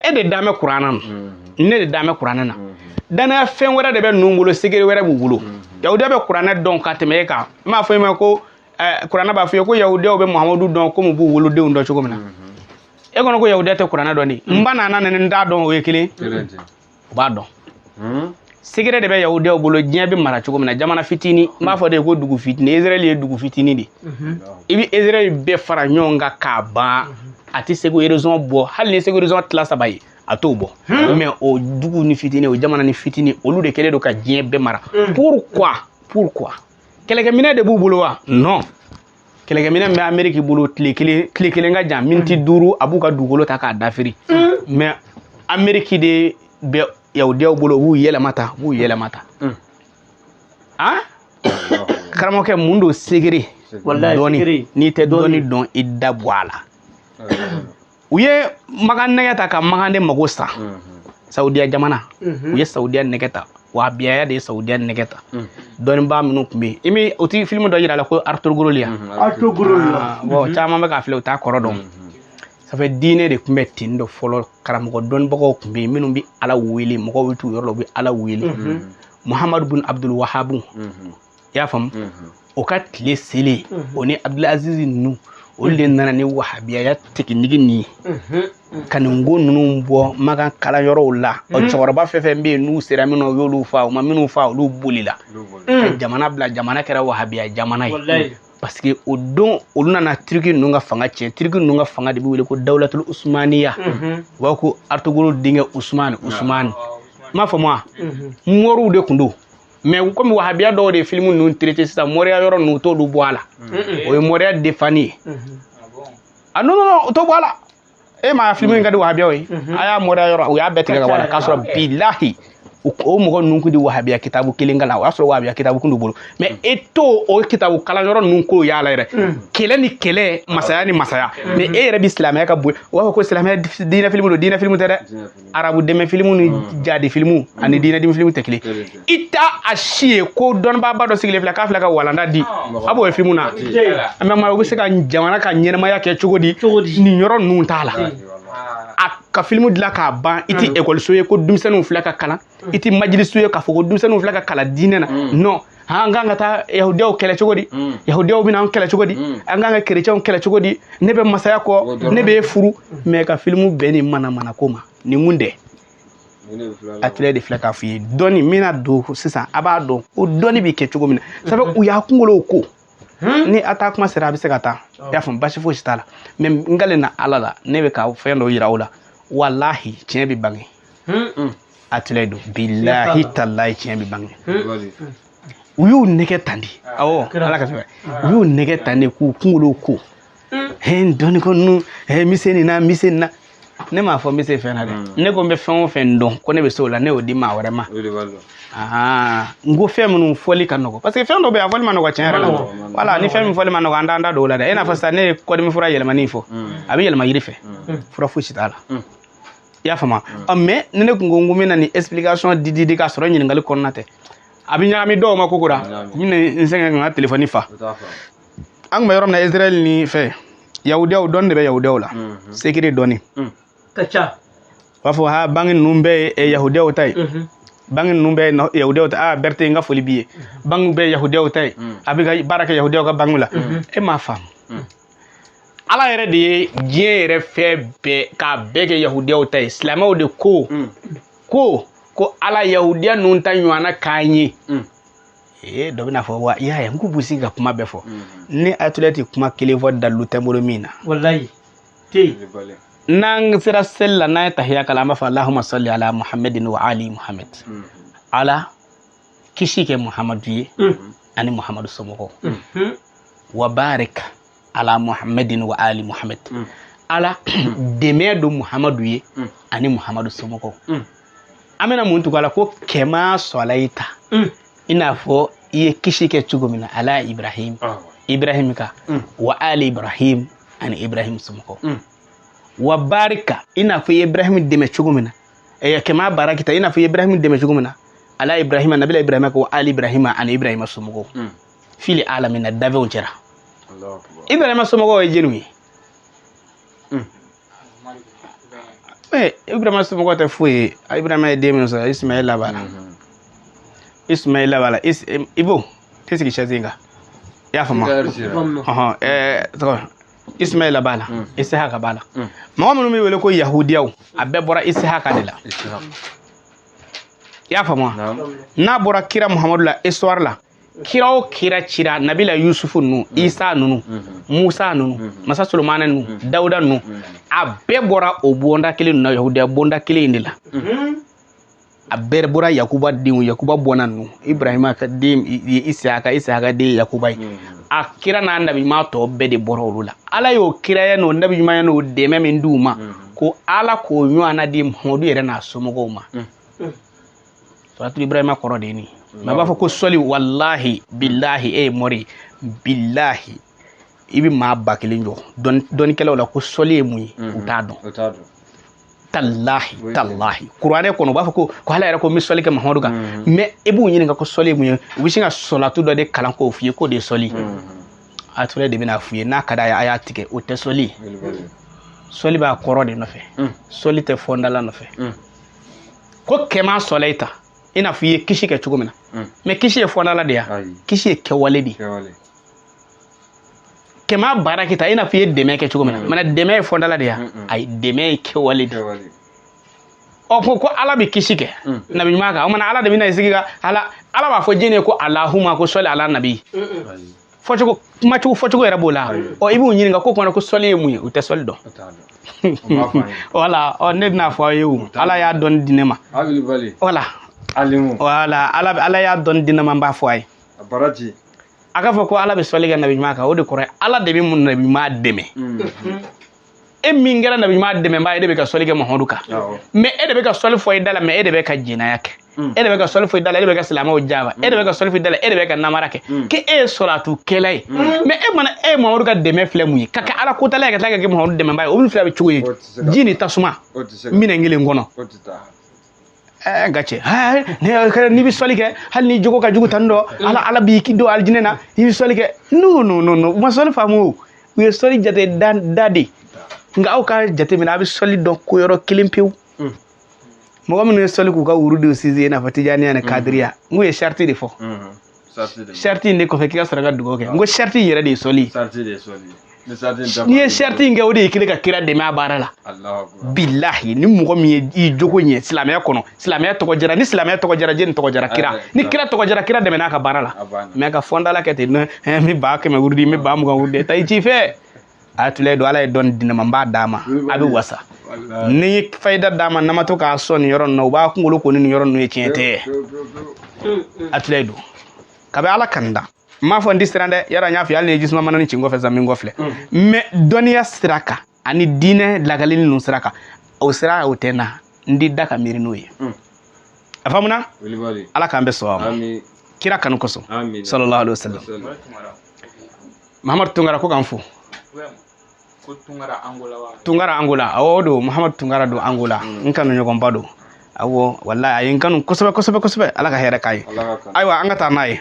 E de dan bɛ kuranna na, ne de dan bɛ kuranɛ na. Danaya fɛn wɛrɛ de bɛ ninnu bolo, secret wɛrɛ b'u bolo. Yahudiya bɛ kuranɛ dɔn ka tɛmɛ e kan. N b'a fɔ e ma ko kuranɛ b'a fɔ i ye ko yahudiyaw bɛ Muhamadu dɔn komi u b'u wolodenw dɔn cogo min na. E kɔnɔ ko yahudiya tɛ kuranɛ dɔn de? N ba nana ni n t'a dɔn, o ye kelen. U b'a dɔn. Secret de bɛ yahudiyaw bolo, diɲɛ bɛ mara cogo min na. Jamana fitinin, n b'a fɔ de ko dugu fitinin, Israël ye dugu fitinin de. I bɛ Israël bɛɛ fara ɲɔgɔn kan k'a ban, a tɛ Segu région bɔ. Hali ni Segu région tila saba ye, a t'o bɔ. Mais o dugu ni fitinin, o jamana ni fitinin, olu de kɛlen don ka diɲɛ bɛɛ mara. Pourquoi? Pourquoi? Kɛlɛkɛminɛ de b'u bolo wa? Non, kɛlɛkɛminɛ bɛ Ameriki bolo. Tile kelen, tile kelen ka jan, miniti 5, a b'u ka dugukolo ta k'a dafiri. Mais Ameriki de bɛ yahudiyaw bolo, u b'u yɛlɛma ta, u b'u yɛlɛma ta. Han, karamɔgɔkɛ, mun don? Secret. Dɔɔni, n'i tɛ dɔɔni dɔn, i da bɔ a la. U ye Makan nɛgɛ ta ka Makan de mago sa. Saudiya jamana, u ye Saudiya nɛgɛ ta. Wahabiyaya de ye Saudiya nɛgɛ ta. Dɔnnibaa minnu tun bɛ yen, i mi o ti film dɔ yira la ko Ertugrul ya? Ertugrul. Bon, caman bɛ k'a filɛ, u t'a kɔrɔ dɔn. Ça fait diinɛ de tun bɛ ten dɔ fɔlɔ. Karamɔgɔ dɔnnibagaw tun bɛ yen minnu bɛ Ala wele, mɔgɔw bɛ t'u yɔrɔ la, u bɛ Ala wele. Muhamadu bin Abdul Wahabu, i y'a faamu, o ka tile selen, o ni Abdulaziz ninnu, olu de nana ni wahabiyaya technique nin ye ka nin ko ninnu bɔ Makan kalanyɔrɔw la. O cɛkɔrɔba fɛn fɛn bɛ yen, n'u sera minnu na, u y'olu fa, u ma minnu fa, olu bolila ka jamana bila. Jamana kɛra wahabiya jamana ye parce que o don olu nana Turiki ninnu ka fanga tiɲɛ. Turiki ninnu ka fanga de bɛ wele ko Dawulatul Usmaniya. U b'a ko Ertugrul denkɛ Usumani. Usumani, n m'a faamu wa? Moriw de tun don. Mais komi wahabiya dɔw de ye film ninnu traité sisan, moriya yɔrɔ ninnu, u t'olu bɔ a la. O ye moriya defanni ye. Ah non, non, non, o t'o bɔ a la. E ma film in ka di wahabiyaw ye, a y'a moriya yɔrɔ, u y'a bɛɛ tigɛ ka bɔ a la, k'a sɔrɔ bilahi o mɔgɔ ninnu kun di wahabiya kitabu kelen kalan. O y'a sɔrɔ wahabiya kitabu kun d'u bolo, mais e t'o o kitabu kalan yɔrɔ ninnu ko y'a la yɛrɛ. Kɛlɛ ni kɛlɛ, masaya ni masaya. Mais e yɛrɛ bi silamɛya ka bon, u b'a fɔ ko silamɛya diinɛ film don. Diinɛ film tɛ dɛ. Arabu dɛmɛ film ni jadi film ani diinɛ dimi film tɛ kelen. I t'a a si ye ko dɔnnibaaba dɔ sigilen filɛ k'a filɛ ka walanda di. A b'o ye film na, mais ma u bɛ se ka jamana ka ɲɛnɛmaya kɛ cogo di? Nin yɔrɔ ninnu t'a la. A ka film dilan k'a ban, i ti ekɔliso ye ko denmisɛnninw filɛ ka kalan, i ti majiliso ye k'a fɔ ko denmisɛnninw filɛ ka kalan diinɛ na. Non, an kan ka taa yahudiyaw kɛlɛ cogo di? Yahudiyaw bɛna an kɛlɛ cogo di? An kan ka kerecɛnw kɛlɛ cogo di? Ne bɛ masaya kɔ, ne bɛ furu. Mais ka film bɛn nin manamana ko ma, nin kun tɛ. A filɛ de filɛ k'a f'i ye dɔɔni n bɛna don sisan. A b'a dɔn ko dɔɔni bɛ kɛ cogo min na, sabu u y'a kunkolo ko ni a taa kuma sera, a bɛ se ka taa. I y'a faamu, basi fosi t'a la. Mais n kalen na Ala la, ne bɛ ka fɛn dɔ yira aw la. Walahi, tiɲɛ bɛ bange. A tilɛ don, bilahi talahi, tiɲɛ bɛ bange. U y'u nɛgɛ tan de. Awɔ, Ala ka sɛbɛn, u y'u nɛgɛ tan de k'u kunkolo ko hɛn dɔɔni ko ninnu hɛn n bɛ se nin na, n bɛ se nin na. Ne m'a fɔ n bɛ se fɛn na dɛ. Ne ko n bɛ fɛn o fɛn dɔn ko ne bɛ se o la, ne y'o di maa wɛrɛ ma. N ko fɛn minnu fɔli ka nɔgɔ, parce que fɛn dɔ bɛ yen, a fɔli ma nɔgɔ tiɲɛ yɛrɛ la. Wala ni fɛn min fɔli ma nɔgɔ, an t'an da don o la dɛ. I n'a fɔ sisan, ne ye kɔdimi fura yɛlɛmani fɔ, a bɛ yɛlɛma yiri fɛ, fura fosi t'a la. I y'a faamu? Mais ni ne kun ko n ko n bɛ na ni explication di di di k'a sɔrɔ ɲininkali kɔnɔna tɛ, a bɛ ɲagami dɔw ma koko la, n bɛna n sɛgɛn ka n ka telefɔni fa. An tun bɛ yɔrɔ min na, Israël ni fɛn yahudiyaw, dɔnni de bɛ yahudiyaw la, secret dɔnni. Ka ca. U b'a fɔ ha, banque ninnu bɛɛ ye yahudiyaw ta ye, banque ninnu bɛɛ ye yahudiyaw ta. Ah, Berete, n ka foli b'i ye. Banque bɛɛ ye yahudiyaw ta ye, a bɛ ka baara kɛ yahudiyaw ka banque la. E m'a faamu, Ala yɛrɛ de ye diɲɛ yɛrɛ fɛn bɛɛ k'a bɛɛ kɛ yahudiyaw ta ye. Silamɛw de ko ko Ala yahudiya ninnu ta ɲɔgɔnna k'an ye. Ee, dɔ bɛna fɔ wa, i y'a ye, n k'u b'u sigi ka kuma bɛɛ fɔ. Ni Ayatollah tɛ kuma kelen fɔ dalilu tɛ n bolo min na. Wallahi te. N'an sera seli la, n'an ye tahiya kalan, an b'a fɔ Allahumma salli ala Muhammadin wa ali Muhammad. Ala kisi kɛ Muhammadu ye ani Muhammadu somɔgɔw. Wa barik ala Muhammadin wa ali Muhammad. Ala dɛmɛ don Muhammadu ye ani Muhammadu somɔgɔw. An bɛna mun tugu a la? Ko kɛma sɔlayita, i n'a fɔ i ye kisi kɛ cogo min na ala Ibrahim, Ibrahim ka, wa ali Ibrahim, ani Ibrahim somɔgɔw. Wa barika, i n'a fɔ i ye Ibrahim dɛmɛ cogo min na, kɛma barakita, i n'a fɔ i ye Ibrahim dɛmɛ cogo min na ala Ibrahim, nabila Ibrahim ko ali Ibrahim ani Ibrahim somɔgɔw, fili alamina, danfɛnw cɛra. Ibrahim somɔgɔw ye jeliw ye. Ibrahima somɔgɔ tɛ foyi ye. Ibrahima ye den min sɔrɔ, Ismaila b'a la. Ismaila b'a la. Ibo tɛ sigi chaise in kan, i y'a faamu? Ɔhɔn, tɔgɔ Ismaila b'a la, Isihaka b'a la. Mɔgɔ minnu bɛ wele ko yahudiyaw, a bɛɛ bɔra Isihaka de la, i y'a faamu wa? N'a bɔra kira Muhamadu la, histoire la, kira o kira cira, nabila Yusufu ninnu, Isa ninnu, Musa ninnu, masa Solomana ninnu, Dawuda ninnu, a bɛɛ bɔra o bonda kelen ninnu na, yahudiya bonda kelen in de la. A bɛɛ bɔra Yakuba denw, Yakuba bɔnna ninnu. Ibrahima ka den ye Isaka, Isaka den ye Yakuba ye. A kira n'a nabiɲuman tɔ bɛɛ de bɔra olu la. Ala y'o kiraya n'o nabiɲumanya n'o dɛmɛ min d'u ma, ko Ala k'o ɲɔgɔnna di Muhamadu yɛrɛ n'a somɔgɔw ma. Salatu Ibrahima kɔrɔ de ye nin ye. Mais a b'a fɔ ko sɔli, walahi bilahi, e ye mori, bilahi i bɛ maa 1000 jɔ dɔnnikɛlaw la ko sɔli ye mun ye, u t'a dɔn. Talahi talahi, kuranɛ kɔnɔ u b'a fɔ ko Ala yɛrɛ ko n bɛ sɔli kɛ Muhamadu kan, mais i b'u ɲininka ko sɔli ye mun ye, u bɛ sin ka sɔlatu dɔ de kalan k'o f'i ye k'o de ye sɔli. A tura de bɛna f'u ye, n'a ka d'a ye a y'a tigɛ, o tɛ sɔli ye. Sɔli b'a kɔrɔ de nɔfɛ, sɔli tɛ fɔndala nɔfɛ. Ko kɛma sɔlɛ ta, i n'a fɔ i ye kisi kɛ cogo min na, mais kisi ye fɔndala de ya, kisi ye kɛwale de ye. Kɛma baara kɛ ta, i n'a fɔ i ye dɛmɛ kɛ cogo min na, mana dɛmɛ ye fɔndala de ya, ayi, dɛmɛ ye kɛwale de. Ɔ ko Ala bɛ kisi kɛ nabi ɲuman kan, o mana Ala de bɛna i sigi ka Ala b'a fɔ jɛnɛ ye ko alahuma ko sɔli ala nabi, fɔcogo kumacogo fɔcogo yɛrɛ b'o la. Ɔ i b'u ɲininka ko kumana ko sɔli ye mun ye, u tɛ sɔli dɔn. Wala ɔ ne bɛna fɔ aw ye, o Ala y'a dɔn di ne ma. Wala wala Ala y'a dɔn di ne ma, n b'a fɔ a ye. A k'a fɔ ko Ala bɛ sɔli kɛ nabi ɲuman kan, o de kɔrɔ ye Ala de bɛ mun nabi ɲuman dɛmɛ. E min kɛra nabi ɲuman dɛmɛbaa ye, e de bɛ ka sɔli kɛ Muhamadu kan, mais e de bɛ ka sɔli fɔ i da la, mais e de bɛ ka jɛnɛya kɛ, e de bɛ ka sɔli fɔ i da la, e de bɛ ka silamɛw jaaba, e de bɛ ka sɔli fɔ i da la, e de bɛ ka namara kɛ, k'e ye sɔlatukɛla ye, mais e mana e ye Muhamadu ka dɛmɛ filɛ mun ye, ka kɛ Ala kotala ye, ka tila ka kɛ Muhamadu dɛmɛbaa ye, o min filɛ bɛ cogo ye, ji ni tasuma minɛn kelen kɔnɔ. Nka cɛ, n'i bɛ sɔli kɛ, hali ni jogo ka jugu tan dɔ, Ala b'i don alijinɛ na, i bɛ sɔli kɛ. Non non non non, u ma sɔli faamu o, u ye sɔli jate da de. Nka aw ka jateminɛ, a bɛ sɔli dɔn ko yɔrɔ kelen pewu. Mɔgɔ minnu ye sɔli k'u ka wurudiw sinsin, i n'a fɔ Tijaniya ni Kadiriya, n k'u ye sariti de fɔ. Sariti in de kɔfɛ k'i ka sɔrɔ ka dugawu kɛ. N ko sariti in yɛrɛ de ye sɔli ye. N'i ye sariti in kɛ, o de ye kelen ka kira dɛmɛ a baara la. Bilahi, ni mɔgɔ min ye i jogo ɲɛ silamɛya kɔnɔ, silamɛya tɔgɔ jara, ni silamɛya tɔgɔ jara, jɛni tɔgɔ jara kira, ni kira tɔgɔ jara, kira dɛmɛ n'a ka baara la. Mais ka fɔndala kɛ ten, n bɛ 100,000 wurudi, n bɛ 20,000 wurudi, taa i ci fɛ. A tula don, Ala ye dɔnni di ne ma, n b'a d'a ma, a bɛ wasa. Ni ye fayida d'a ma, n'a ma to k'a sɔn nin yɔrɔ ninnu na, u b'a kunkolo ko ni nin yɔrɔ ninnu ye, tiɲɛ tɛ. A tula don kabi Ala kan da. N m'a fɔ n tɛ siran dɛ, yɔrɔ n y'a f'i ye, hali ni ye jisuma mana ni ci n kɔfɛ sisan, n bɛ n kɔfilɛ. Mais dɔnniya sira kan ani diinɛ lakalili ninnu sira kan, o sira o tɛ n na, n tɛ da ka miiri n'o ye. A faamuna? Ala k'an bɛɛ sɔn a ma kira kanu kosɔn, sallallahu alaihi wasallam. Muhamadu Tunkara ko k'an fo. Tunkara Angola, awɔ o don, Muhamadu Tunkara don Angola, n kanu ɲɔgɔnba don. Awɔ, walahi a ye n kanu kosɛbɛ kosɛbɛ kosɛbɛ, Ala ka hɛrɛ k'a ye. Ayiwa, an ka taa n'a ye.